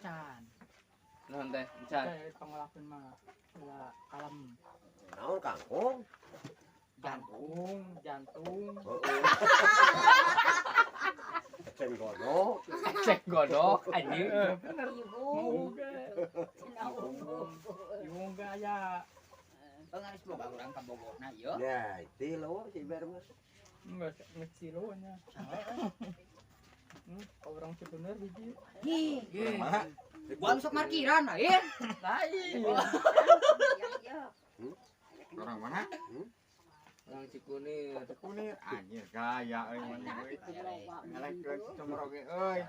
Can. Naon teh? Can. Teh pangolakeun mah ulah kalem. Naon kangkung? Jantung, jantung. Heeh. Eceng godok. Cek godok anjing. Bener. Ibu. Ibu enggak aya. Pengaris boga urang ka Bogorna ieu. Ya, itu loh si Ber mah. Enggak ngecilo nya. Orang sebener biji. Ih, Mana? gua masuk markiran lain. Lain. Orang mana? Orang Cikunir. Cikunir. Anjir gaya euy mana euy. Ngalekeun si Comro ge euy.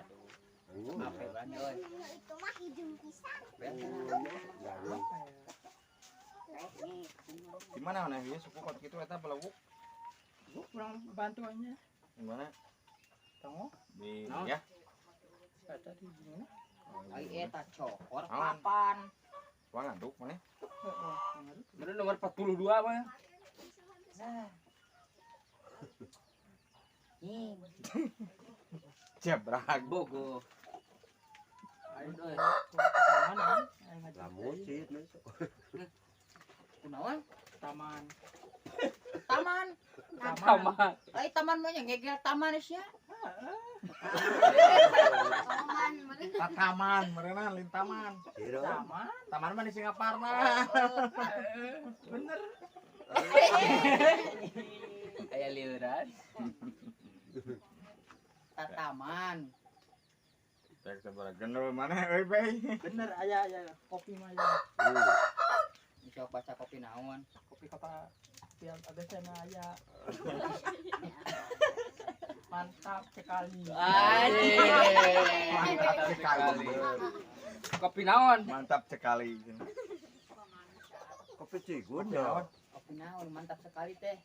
Apa urang euy? Itu mah hidung pisan. Di mana mana ieu suku kot kitu eta belewuk? Kurang bantuannya. Di mana? Tonggo. Di ya. Eta di mana? Ai eta cokor papan. Wah ngantuk mana? Heeh, Bener nomor 42 mah. Nah. Ih, Jebrak. Bogo. Ayo taman kan? Lamun sih kunaon? Taman. Taman. Taman. Ai taman mah nya ngegel taman sia. Taman. Taman, meureunan lain taman. Taman. Taman mah di Singaparna. Bener. Aya liuran. Tataman. Cek sabaraha gendul mana euy bay. Bener aya aya kopi mah aya. Bisa baca kopi naon? Kopi kapa tiap ABC na aya. Mantap sekali. Anjing. Mantap sekali. Kopi naon? Mantap sekali. Kopi Cigun Kopi naon? Kopi naon mantap sekali teh.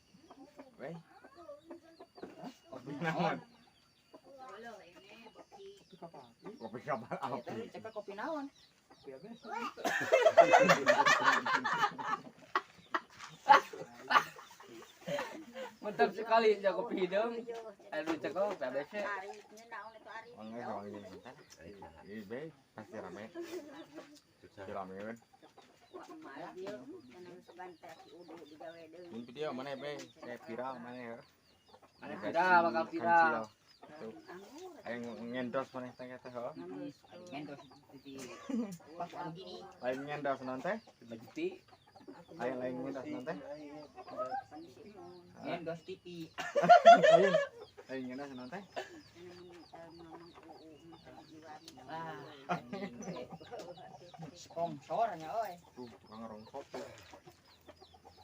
Wey. Kopi naon? Kopi kapa? Kopi kapal api. Cek kopi naon? Kopi ABC. Mantap sekali ja kopi hideung. Aduh cek kopi ABC. Wangi wangi bentar. Ih, bay, pasti rame. Pasti rame kan. Ini video mana bay? Kayak viral mana ya? Mana viral bakal viral. Tuh. Ayo ngendos mana teh teh heuh. Ngendos di pas anu gini. Lain ngendos naon teh? Bajeti. Ayo lain ngendos naon teh? Ngendos TV. Lain. Lain ngendos naon teh? Ah, sponsornya euy. Tuh, tukang rongkok tuh.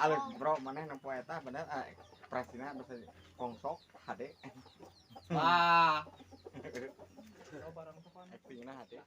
Alek bro, maneh nempo eta bener ekspresina bahasa kongsok hade. Wah. Oh, barang sopan. Aktingna hade.